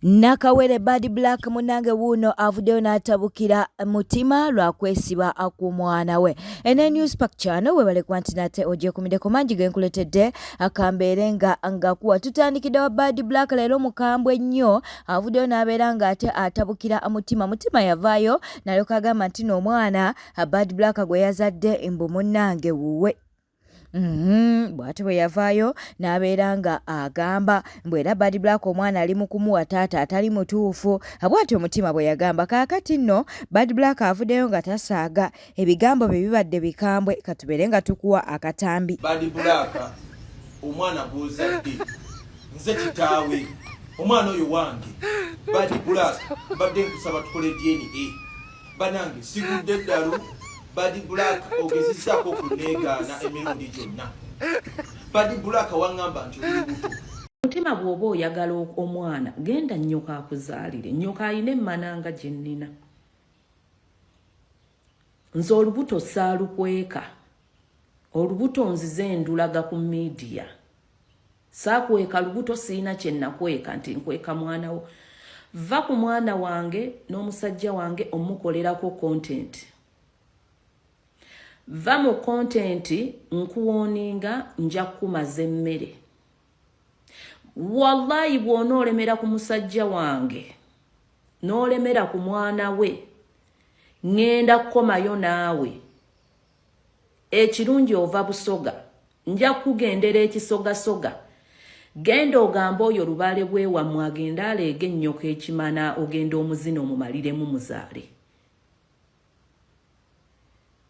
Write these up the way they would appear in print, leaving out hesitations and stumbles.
Nakawere Bad Black munange wuuno avuddeyo n'atabukira Mutima lwa kwesiba ku mwana we. Ene News Park Channel webale kuba nti nate ogyekumiddeko mangi ge nkuleetedde akambeere nga ngakuwa. Tutandikidde wa Bad Black leero mukambwe nnyo avuddeyo n'abeera ng'ate atabukira Mutima. Mutima yavaayo n'alyoka agamba nti n'omwana Bad Black gwe yazadde mbu munnange wuwe. Bw'atyo bwe yavaayo n'abeera nga agamba mbu era Bad Black omwana ali mu kumuwa taata atali mutuufu, bw'atyo Mutima bwe yagamba. Kaakati nno Bad Black avuddeyo nga tasaaga, ebigambo bye bibadde bikambwe, katubeere nga tukuwa akatambi. Bad Black omwana gw'ozadde nze kitaawe, omwana oyo wange. Bad Black mbadde nkusaba tukole DNA. Banange sigudde eddalu. Bad Black ogezezzaako okuneegaana emirundi gyonna. Bad Black waŋŋamba nti oli lubuto. Mutima bw'oba oyagala omwana genda nnyoko akuzaalire. Nnyoko alina emmana nga gye nnina. Nze olubuto saalukweka. Olubuto nzize ndulaga ku miidiya. Saakweka lubuto, sirina kye nakweka nti nkweka mwana wo. Va ku mwana wange n'omusajja wange omukolerako content. Va mu content, nkuwooninga nja kukumaza emmere. Wallayi bw'onoolemera ku musajja wange n'olemera ku mwana we, ŋŋenda kukomayo naawe. Ekirungi ova Busoga, nja kukugendera ekisogasoga. Genda ogambe oyo lubaale bwewammwe agende aleege ennyoko ekimana, ogenda omuzina omumaliremu muzaale.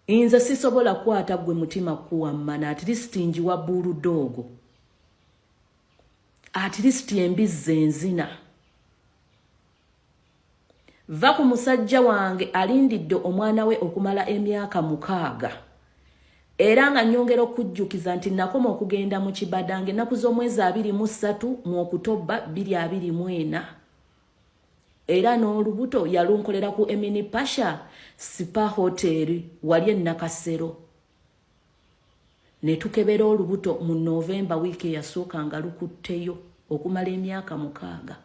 Nze sisobola kukwata gwe Mutima kukuwa mmana, at least njiwa bulldog, at least embizzi enzina. Va ku musajja wange alindidde omwana we okumala emyaka 6. Era nga nyongera okujjukiza nti nakoma okugenda mu kibadange ennaku z'omwezi 23 mu Okutoba 2024, era n'olubuto yalunkolera ku Emini Pasha Spa Hotel wali e Nakasero, ne tukebera olubuto mu Novemba wiiki eyasooka nga lukutteyo okumala emyaka 6.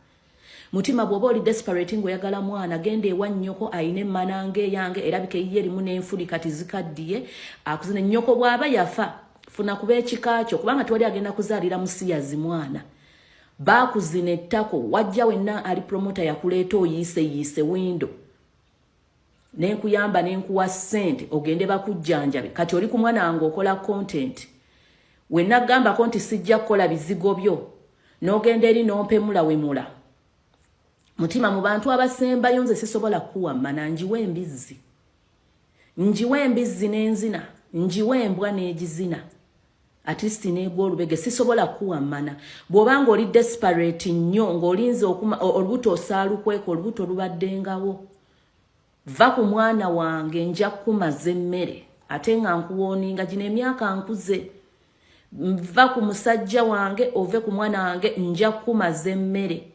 Mutima, bw'oba oli desperate ng'oyagala mwana, genda ewa nnyoko ayina emmana ng'eyange, erabika eyiye erimu n'enfuli kati zikaddiye, akuzine. Nnyoko bw'aba yafa, funa kuba ekika kyo, kubanga tewali agenda kuzaalira musiyazi mwana. Baakuzina ettako, wajja wenna ali promoter yakuleeta oyiise yiise window, nenkuyamba nenkuwa ssente ogende bakujjanjabe. Kati oli ku mwana wange okola content. Wenagambako nti sijja kukola bizigo byo, n'ogenda eri n'ompemula wemula. Mutima, mu bantu abasembayo nze sisobola kukuwa mmana. Njiwa embizzi, njiwa embizzi n'enzina, njiwa embwa n'egizina, at least neegwa olubege. Sisobola kukuwa mmana. Bw'oba ng'oli desperate nnyo ng'olinze olubuto osaalukweka, olubuto lubaddengawo. Va ku mwana wange, nja kukumaza emmere. Ate nga nkuwooninga gino emyaka nkuze. Va ku musajja wange ove ku mwana wange, nja kukumaza emmere.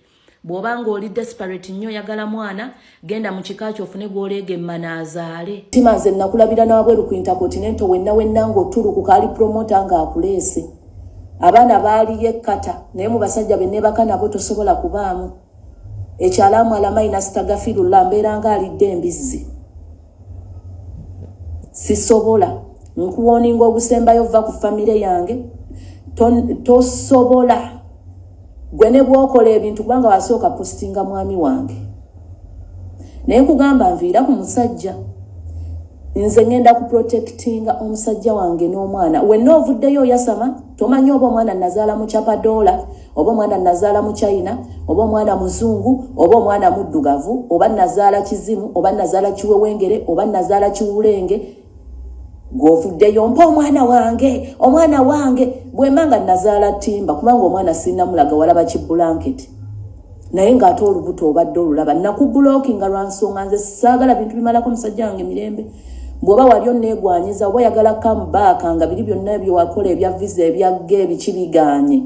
Bw'oba ng'oli desperate nnyo oyagala mwana, genda mu kika kyo ofune gw'oleega emmana azaale. Tima, nze nakulabira nawabweru ku Intercontinental wenna wenna ng'otulukuka, ali promoter ng'akuleese. Abaana baaliyo ekkata, naye mu basajja be neebaka nabo tosobola kubaamu. Ekyalaamu alamaina sitagafirullah, mbeera nga alidde embizzi, sisobola. Nkuwooninga ogusembayo, va ku famire yange. Tosobola gwe ne bwokola ebintu, kubanga wasooka postinga mwami wange. Naye nkugamba nviira ku musajja. Nze ngenda kuprotectinga omusajja wange n'omwana. Wenna ovuddeyo oyasama, tomanyi oba omwana nazaala mu chapadoola, oba omwana nazaala mu China, oba omwana muzungu, oba omwana muddugavu, oba nazaala kizimu, oba nazaala kiwewengere, oba nazaala kiwulenge. Gw'ovuddeyo mpa omwana wange, omwana wange. Bwemba nga nazaala timba, kubanga omwana sinnamulaga, walaba kibulanketi, naye ng'ate olubuto obadde olulaba. Nakublockinga lwa nsonga nze saagala bintu bimalako musajja wange mirembe. Bw'oba wali onneegwanyiza oba oyagala come back nga biri byonna byewakola ebya visa, ebyagga, ebiki biganye,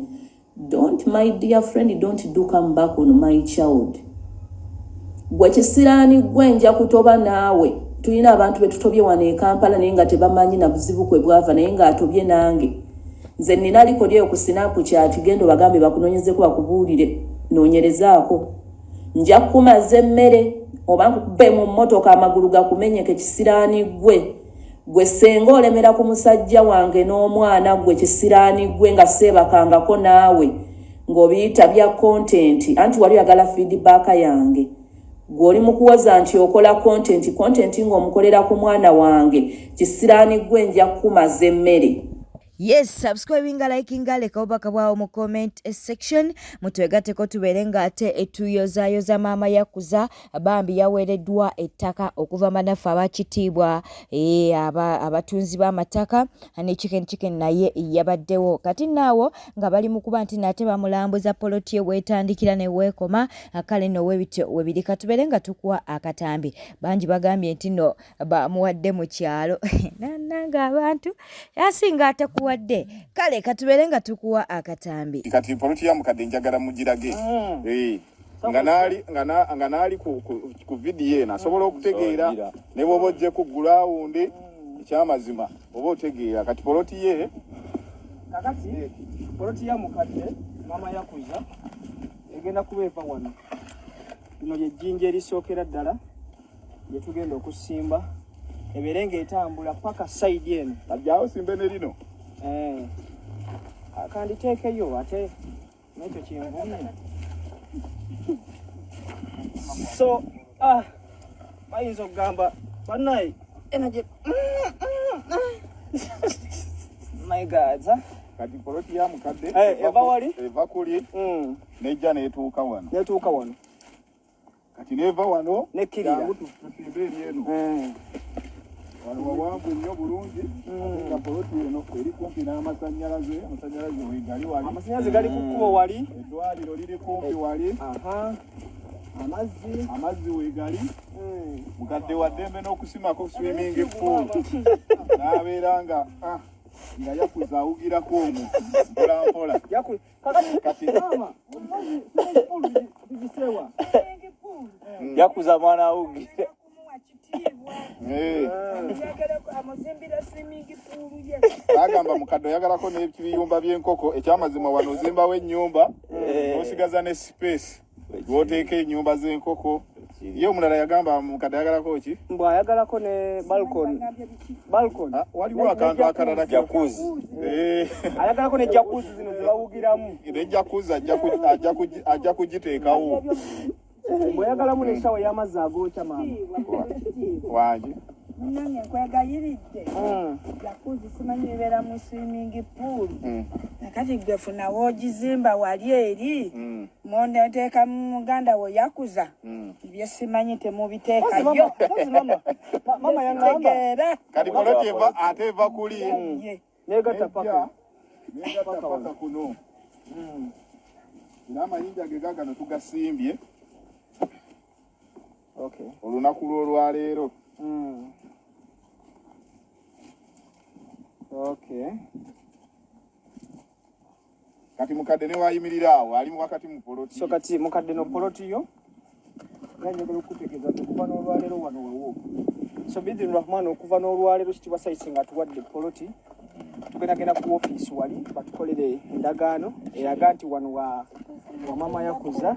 don't, my dear friend, don't do come back on my child. Gwe kisiraani gwe, nja kutoba naawe. Tulina abantu betutobye wano e Kampala naye nga tebamanyi na buzibu kwe bwava, naye ng'atobye nange. Nze nina record eyo ku Snapchat, genda obagambe bakunoonyezeko, bakubuulire, noonyerezaako. Nja kukumaza emmere oba nkukube mu mmotoka amagulu gakumenyeke kisiraani ggwe. Gwe senga olemera ku musajja wange n'omwana gwe kisiraani gwe nga seebakangako naawe ng'obiyita bya content anti wali oyagala feedback yange. Gwe oli mukuwoza nti okola content content ng'omukolera ku mwana wange kisiraani gwe nja kukumaza emmere. Yes, subscribinga, likinga, leka obubaka bwawo mu comment section, mutwegateko tubeere nga ate etuyozayoza maama Yakuza. Bambi yaweereddwa ettaka okuva banaffe abakitiibwa eh, abatunzi b'amataka ne chicken chicken naye yabaddewo. Kati naawo nga bali mu kuba nti nate bamulambuza poloti ye weetandikira ne weekoma. Kale nno webityo webiri, katubeere nga tukuwa akatambi. Bangi bagambye nti no bamuwadde mu kyalo nananga abantu asinga atakuwadde. Kale katubeere nga tukuwa akatambi. Kati poloti ya mukadde njagala mugirage. Eh, nga naali ku vidiyo eno asobola okutegeera ne bwoba ojje ku gulawundi ekyamazima oba otegeera kati poloti ye. Kakati poloti ya mukadde maama Yakuza egenda kuba eva wano. Lino lyejjinja erisookera ddala lyetugenda okusimba, ebeere ng'etambula paka sayidi eno. Ajjawo simbe ne lino. Eh, kanditeekeyo ate nekyo kinvumye. So ah, bayinza okugamba bannaye energy my God. Kati poloti ya mukadde Eh, eva wali? Eva kuli nejja netuuka wano. Netuuka wano. Kati neva wano Nekkirira. Jangu tusimbe eri eno. Wano wawanvu nnyo bulungi, ate nga poloti eno eri kumpi n'amasannyalaze. Amasannyalaze wegali wali. Amasannyalaze gali ku kkubo wali. Eddwaliro liri kumpi wali. Aha, amazzi. Amazzi wegali. Mukadde wa ddembe n'okusimako swimming pool n'abeera nga ah, nga Yakuza awugirako omwo mpola mpola. Kakati Kati maama, swimming pool tugisewa. Yakuza mwana awugira. Eh, Amuzimbira swimming pool ye. Bagamba mukadde oyagalako n'ebiyumba by'enkoko. Ekyamazima wano ozimbawo ennyumba n'osigaza ne space lw'oteeka ennyumba z'enkoko. Ye omulala yagamba mukadde ayagalako ki? Mbu ayagalako ne balcony. Balcony. Ah, waliwo akantu akalala. Jacuzzi. Eh, Ayagalako ne jacuzzi zino zebawugiramu. Ne jacuzzi ajja kugiteekawo. Mbu oyagalamu ne shower y'amazzi agookya maama. Wangi. Munange nkwegayiridde, jacuzzi simanyi bibeera mu swimming pool. Nakati gwe funa woogizimba wali eri, mondeteeka muganda wo Yakuza. Bye simanyi temubiteekayo. Mama yaŋŋamba Tegeera. Kati poloti eva ate eva kuli Ye. negatta paka negatta paka kuno, era amayinja ge gagano tugasimbye olunaku lw'olwaleero. Kati mukadde ne wayimirira awo ali wakati mu poloti. So kati mukadde no poloti yo nga njagala okutegeeza nti okuva n'olwaleero wano wawo. So bidin Rahman, okuva n'olwaleero Kitibwa Saisi nga atuwadde poloti, tugendagenda ku ofiisi wali batukolere endagaano eraga nti wano wa mama Yakuza.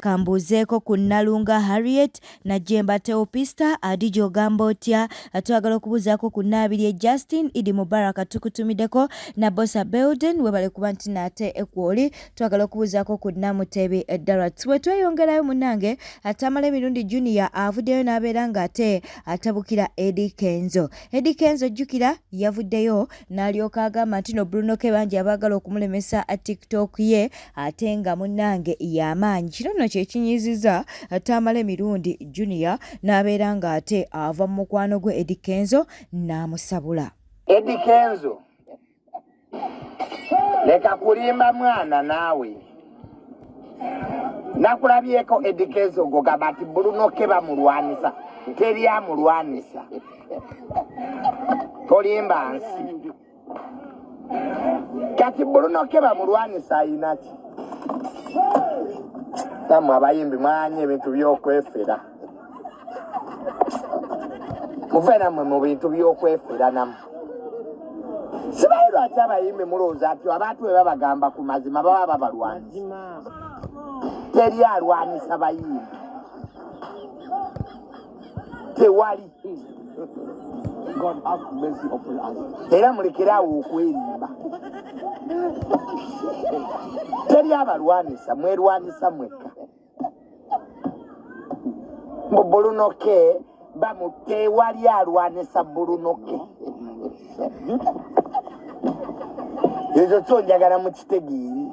Kambuuzeeko ku Nalunga Harriet Najemba Teopista Adija, ogamba otya? Twagala okubuuzaako ku Naabirye Justin Idi Mubaraka, tukutumiddeko Nabosa Belden, webale kuba nti naate ekwoli. Twagala okubuuzaako ku Namutebi Darat. Bwe tweyongerayo munnange, Tamala Emirundi Junior avuddeyo n'abeera ng'ate atabukira Eddy Kenzo. Eddy Kenzo jjukira yavuddeyo n'alyoka agamba nti no Bruno K bangi abaagala okumulemesa TikTok ye, ate nga munnange y'amaanyi. Kino nno kye kinyiizizza Tamala Emirundi Junior n'abeera ng'ate ava mu mukwano gwe Eddy Kenzo n'amusabula. Eddy Kenzo, leka kulimba mwana naawe. Nakulabyeko Eddy Kenzo gogamba nti Bruno K bamulwanisa. Teri amulwanisa, tolimba nsi. Kati Bruno K bamulwanisa ayinaki? Nammwe abayimbi mwanye ebintu by'okwefera, muve nammwe mu bintu by'okwefera. Nammwe sibayi lwaki abayimbi mulowooza nti abantu bwe babagamba ku mazima baba babalwanisa? Teri alwanisa bayimbi, tewali. Era mulekere awo okwerimba. Teri abalwanisa, mwerwanisa mwekka. Mbu Bulunoke bamutewali alwanisa Bulunoke. Ekyo kyo njagala mukitegeere.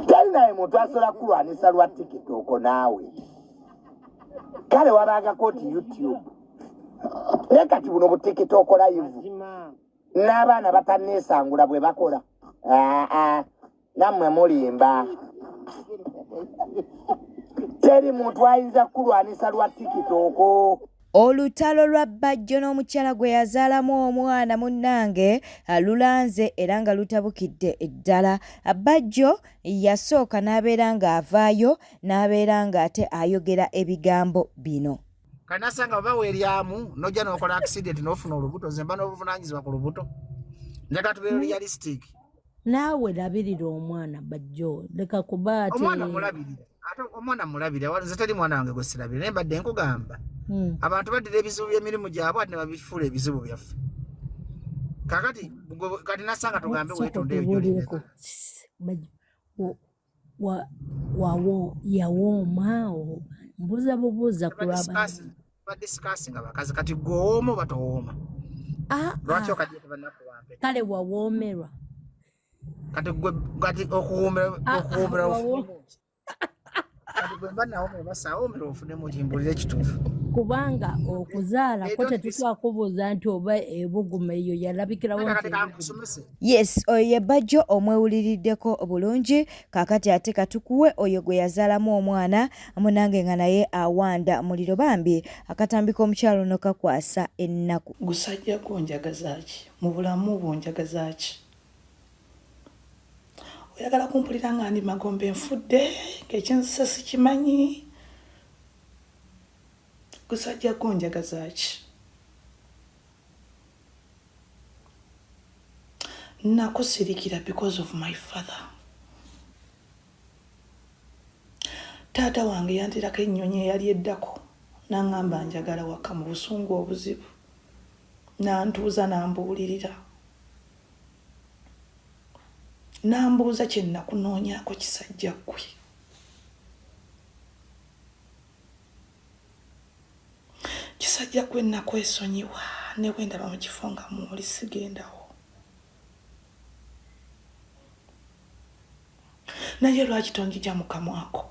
Teri naye muntu asobola kulwanisa lwa tikitoko naawe. Kale wabangako nti YouTube. Naye kati buno bu tikitoko live n'abaana batanneesangula bwe bakola. Aa, nammwe mulimba. Teri muntu ayinza kukulwanisa lwa tikitoko. Olutalo lwa Bajjo n'omukyala gwe yazaalamu omwana munnange lulanze era nga lutabukidde ddala. Bajjo yasooka n'abeera ng'avaayo n'abeera ng'ate ayogera ebigambo bino. Kanasanga oba weryamu nojja nokola accident nofuna olubuto, nze mba n'obuvunanyizibwa ku lubuto. Njagala tubeere realistic. Naawe labirira omwana Bajjo, leka kuba ate omwana mulabirira, ate omwana mulabirira, nze teri mwana wange gwe sirabirira, naye mbadde nkugamba abantu baddira ebizibu by'emirimu gyabwe ate ne babifuula ebizibu byaffe. Kakati kati nasanga tugambe weetonde ebyo gy'oli. Yawooma mbuuza bubuuza kulwabadisikasinga bakazi kati gwe owooma oba towooma? Lwaki okadde tebanakuwambe? Kale wawoomerwa. Kati gwe kati okuwoomera ofunemu kati gwe mba nawoomera basaawoomera ofunemu kimbulire ekituufu. Kubanga okuzaala ko tetutwakubuuza nti oba ebuguma eyo yalabikirawo nti Yes, oyo ye Bajjo omwewuliriddeko bulungi. Kaakati ate katukuwe oyo gwe yazaalamu omwana munange nga naye awanda muliro bambi. Akatambi k'omukyalo ono kakwasa ennaku. Gusajja gwo onjagaza ki? Mu bulamu bwo onjagaza ki? Oyagala kumpulira nga ndi magombe nfudde ng'ekinzise sikimanyi? Gusajja gwo onjagaza ki? Nakusirikira because of my father. Taata wange yantirako ennyonyi eyali eddako n'aŋŋamba njagala waka mu busungu obuzibu. N'antuuza n'ambuulirira. N'ambuuza kye nakunoonyaako kisajja ggwe. Kisajja ggwe nakwesonyiwa ne bwe ndaba mu kifo nga mw'oli sigendawo. Naye lwaki tonjija mu kamwako?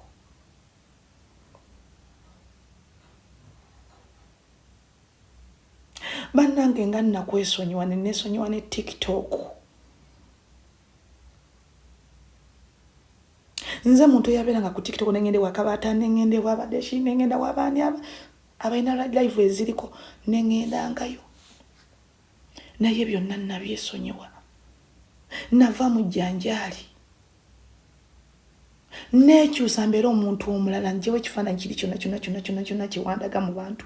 Bannange nga nakwesonyiwa ne neesonyiwa ne TikTok. Nze muntu eyabeeranga ku TikTok ne ngenda ewa Kabaata, ne ngenda ewa Badeshi, ne ngenda wa baani abalina live eziriko ne ngendangayo. Naye byonna nabyesonyiwa. Nava mu jjanjaali. Neekyusa mbeere omuntu omulala njewo ekifaananyi kiri kyonna kyonna kyonna kyonna kyonna kye wandaga mu bantu.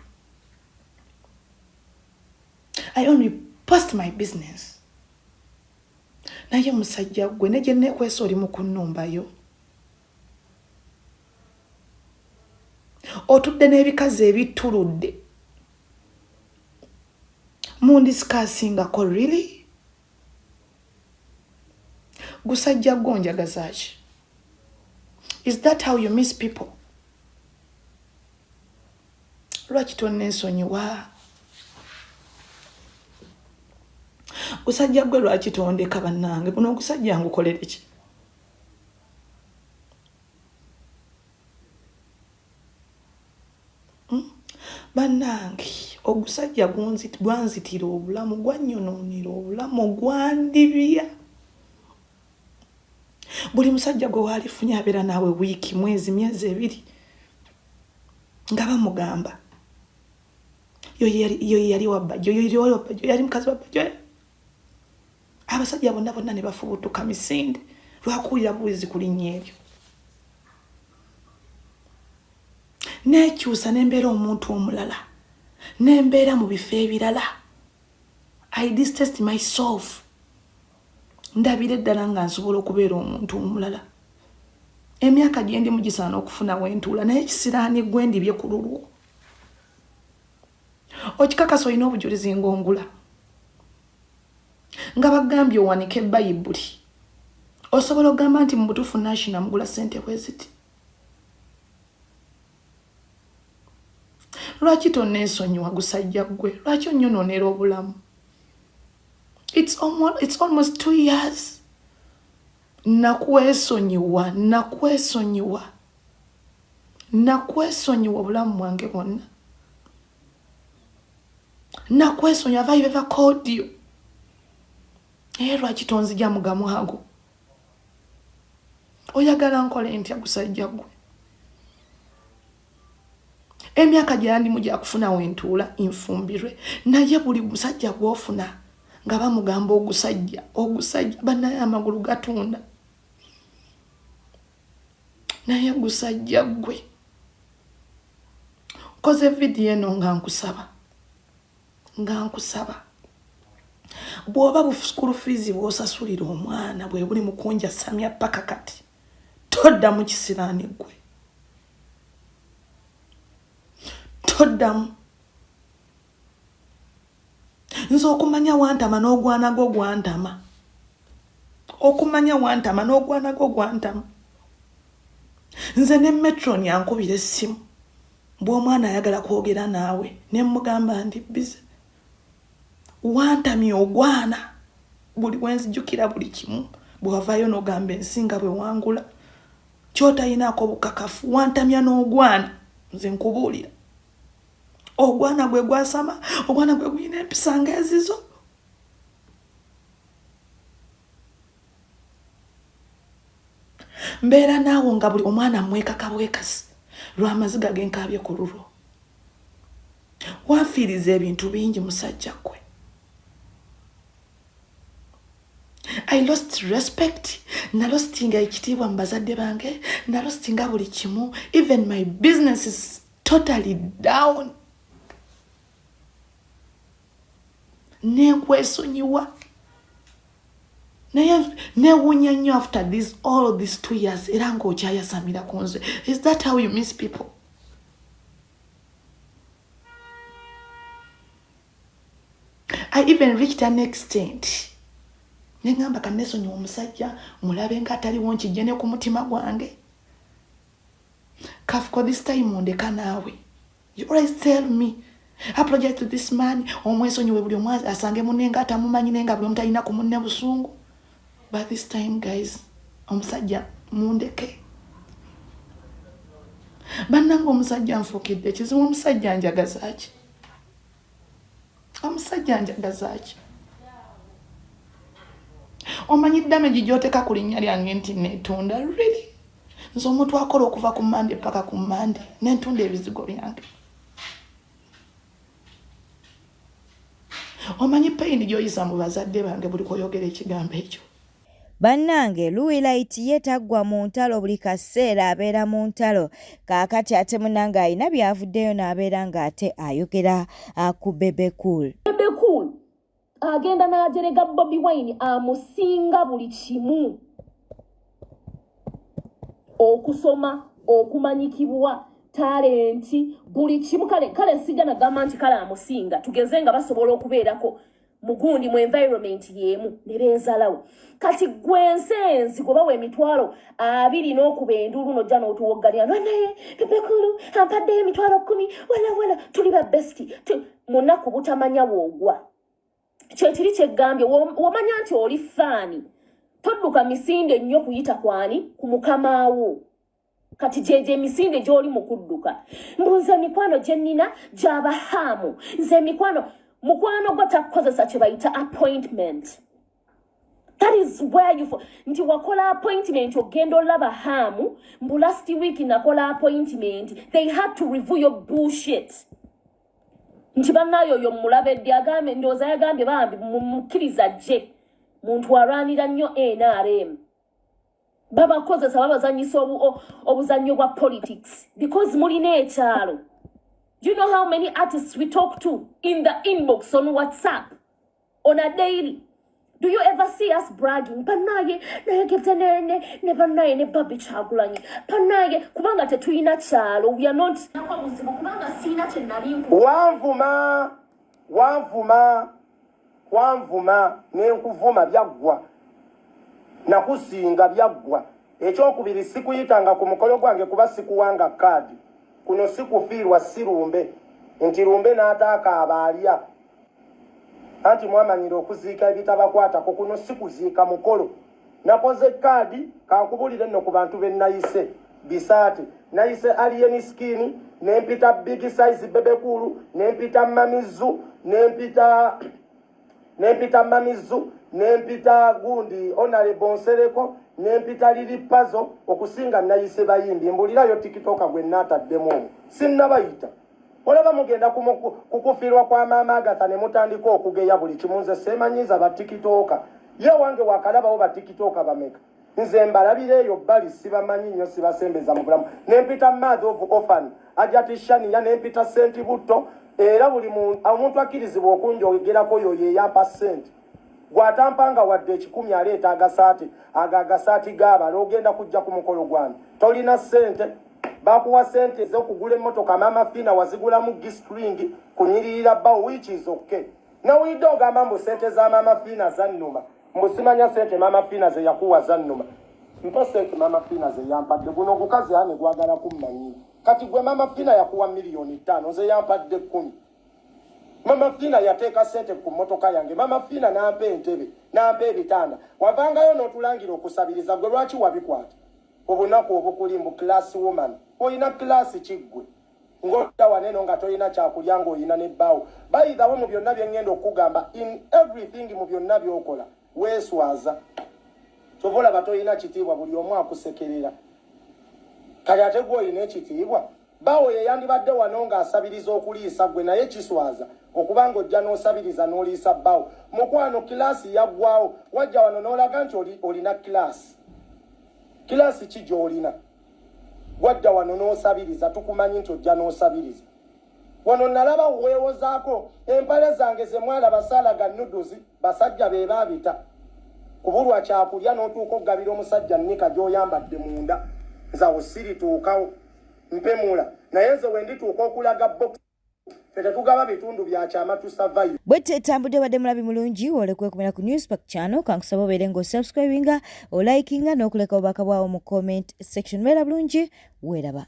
I only post my business. Naye musajja ggwe ne gye neekwesa oli mu kunnumbayo. Otudde n'ebikazi ebittuludde. Mundisikaasingako really? Gusajja gwo onjagaza ki? Is that how you miss people? Lwaki tonneesonyiwa? Gusajja gwe lwaki tondeka bannange? Guno ogusajja ngukolere ki? Bannange ogusajja gwanzitira obulamu, gwannyonoonera obulamu, gwandibya. Buli musajja gwe waalifunye abeera naawe wiiki, mwezi, myezi ebiri nga bamugamba yoyo yali wa Bajjo, yoyo yali wa Bajjo, yali mukazi wa Bajjo. Abasajja bonna bonna ne bafubutuka misinde lwakuwulira buwulizi ku linnya eryo. Neekyusa ne mbeera omuntu omulala, ne mbeera mu bifo ebirala. I distanced myself. Ndabira eddala nga nsobola okubeera omuntu omulala. Emyaka gyendimu gisaana okufuna wentuula naye ekisiraani gwe ndibye ku lulwo. Okikakasa olina obujulizi ng'ongula. Nga bagambye owanike Bayibuli. Osobola okugamba nti mu butuufu Nash namugula ssente bwe ziti. Lwaki tonneesonyiwa gusajja ggwe? Lwaki onnyonoonera obulamu? It's almost, it's almost two years. Nakwesonyiwa, nakwesonyiwa, nakwesonyiwa obulamu bwange bwonna. Nakwesonyiwa have I ever called you? Naye lwaki tonzija mu gamu ago? Oyagala nkole ntya gusajja gwe? Emyaka gyandimu gyakufuna wentuula nfumbirwe naye buli musajja gwofuna nga bamugamba ogusajja ogusajja banaye amagulu gatunda naye gusajja gwe nkoze vidiyo eno nga nkusaba nga nkusaba bw'oba bu school fees bw'osasulira omwana bwe buli mukunja samya paka kati toddamu kisiraani gwe toddamu nze okumanya wantama n'ogwana gwo gwantama okumanya wantama n'ogwana gwo gwantama nze ne metron ankubira essimu bw'omwana ayagala kwogera naawe ne mugamba ndi bize wantamye ogwana buli wenzijukira buli kimu bwewavayo nogamba ensi nga bwewangula kyotayinaako bukakafu wantamya n'ogwana nze nkubuulira ogwana gwe gwasama ogwana gwe gulina empisa nga ezizo mbeera naawo nga buli omwana mwekaka bwekasi lw'amaziga genkaabye ku lulwo wanfiiriza ebintu bingi musajja gwe I lost respect nalostinga ekitiibwa mu bazadde bange nalostinga buli kimu even my business is totally down nenkwesonyiwa naye newunya nnyo after this all these two years era ng'okyayasamira ku nze is that how you miss people I even reached an extent nengamba kanesonyiwa omusajja mulabe nga ataliwo nkijje ne ku mutima gwange Kafko this time ndeka naawe you always tell me apologize to this man omwesonyiwe buli omu asange munne nga atamumanyi naye nga buli omu talina ku munne busungu but this time guys omusajja mundeke bannange omusajja nfuukidde ekizibu omusajja njagazaaki omusajja njagazaaki omanyi damage gyoteka ku linnya lyange nti netunda really nze omuntu akola okuva ku mande paka ku mande nentunda ebizigo byange omanyi payini gyoyisa mu bazadde bange buli kwoyogera ekigambo ekyo Bannange Luwilight ye taggwa mu ntalo buli kaseera abeera mu ntalo kaakati ate munange alina by'avuddeyo n'abeera ng'ate ayogera ah, ku Bebe Cool. Bebe Cool agenda n'ajerega Bobi Wine amusinga buli kimu okusoma okumanyikibwa talenti buli kimu kale kale sijja nagamba nti kale amusinga tugeze nga basobola okubeerako mugundi mu environment yemu ne beezalawo kati gwe ensi gwe bawa emitwalo abiri n'okuba enduulu nojja n'otuwoggalira naye bebekulu ampaddeyo emitwalo kumi wala wala tuli ba besti munaku butamanya woogwa kyekiri kyeggambye womanya nti oli faani todduka misinde nnyo kuyita kwani ku mukamaawo kati gyegyo emisinde gy'oli mu kudduka mbu nze emikwano gye nnina gy'abahaamu nze emikwano mukwano gwo takukozesa kye bayita appointment that is where you nti wakola appointment ogenda olaba haamu mbu last week nakola appointment they had to review your bullshit nti bannaayo oyo mulabe ddi agambye ndowooza yagambye bambi mukkiriza gye muntu alwanira nnyo nrm babakozesa babazanyisa obuzannyo bwa politics because mulina ekyalo do you know how many artists we talk to in the inbox on whatsapp on a daily Do you ever see us bragging? Banaye, nayogedde ne, ne, ne banaye ne Barbie Kyagulanyi. Banaye, kubanga tetulina kyalo. We are not... Buzibu kubanga sirina kye nali nku. Wanvuma, wanvuma, wanvuma, nenkuvuma byaggwa. Nakusinga byaggwa. Ekyokubiri sikuyitanga ku mukolo gwange kuba sikuwanga kaadi. Kuno sikufiirwa si lumbe. Nti lumbe n'ataakaaba alya. Anti mwamanyira okuziika ebitabakwatako kuno si kuziika mukolo. Nakoze kaadi kankubulire nno ku bantu be nayise bisaate. Nayise Alien Skin, ne mpita Big Size Bebe Cool, ne mpita Mamizu, ne mpita ne mpita Mamizu, ne mpita gundi Honorable Nsereko, ne mpita Lili Pazo okusinga nayise bayimbi. Mbulirayo TikToker gwe naataddemu omwo. Sinnabayita. Olaba mugenda kukufiirwa kwa maama Agatha ne mutandika okugeya buli kimu. Nze seemanyiiza ba tikitooka. Ye wange wakalabawo ba tikitooka bameka? Nze mbalabira eyo bbali sibamanyi nnyo sibasembeza mu bulamu. Ne mpita Mother of Orphan, Hajati Shania, ne mpita Sentibutto era buli omuntu akkirizibwa okunjogerako yoyo eyampa ssente. Gw'atampanga wadde ekikumi aleeta agasaati ago agasaati g'abala ogenda kujja ku mukolo gwange tolina ssente bakuwa ssente ez'okugula emmotoka maama Fiina wazigulamu G-string kunyiririra bbawo which is okay. Nawulidde ogamba mbu ssente za maama Fiina zannuma mbu simanya ssente maama Fiina ze yakuwa zannuma. Mpa ssente maama Fiina ze yampadde guno ogukazi ane gwagala kummanyira. Kati gwe maama Fiina yakuwa 5,000,000 nze yampadde 10. Mama Fina yateeka sente ku mmotoka yange. Mama Fina n'ampa entebe, n'ampa ebitanda. Wavangayo n'otulangira okusabiriza gwe lwaki wabikwata? Obunaku obukuli mbu class woman. Olina class ki ggwe? Ng'odda wano eno nga tolina kyakulya ng'olina ne bbaawo. By the way mu byonna bye ŋŋenda okukugamba in everything mu byonna by'okola weeswaza. Kyova olaba tolina kitiibwa buli omu akusekerera. Kati ate gwe olina ekitiibwa? Bbaawo ye yandibadde wano ng'asabiriza okuliisa ggwe naye kiswaza okuba ng'ojja n'osabiriza n'oliisa bbaawo. Mukwano class yaggwaawo wajja wano n'olaga nti oli olina class. Class ki gy'olina? Wajja wano n'osabiriza tukumanyi nti ojja n'osabiriza. Wano nalaba weewozaako empale zange ze mwalaba saalaga nuduzi basajja be baabita. Kubulwa kyakulya n'otuuka okugabira omusajja nnika gy'oyambadde munda. Nze awo sirituukawo. Mpemula naye nze wendituuka okulaga box ffe tetugaba bitundu bya kyama tu survive. Bwetyo etambudde obadde mulabi mulungi wole kwekumira ku Newspark channel kankusaba obeere nga osubscribinga olikinga n'okuleka obubaka bwawo mu comment section. Beera bulungi weeraba.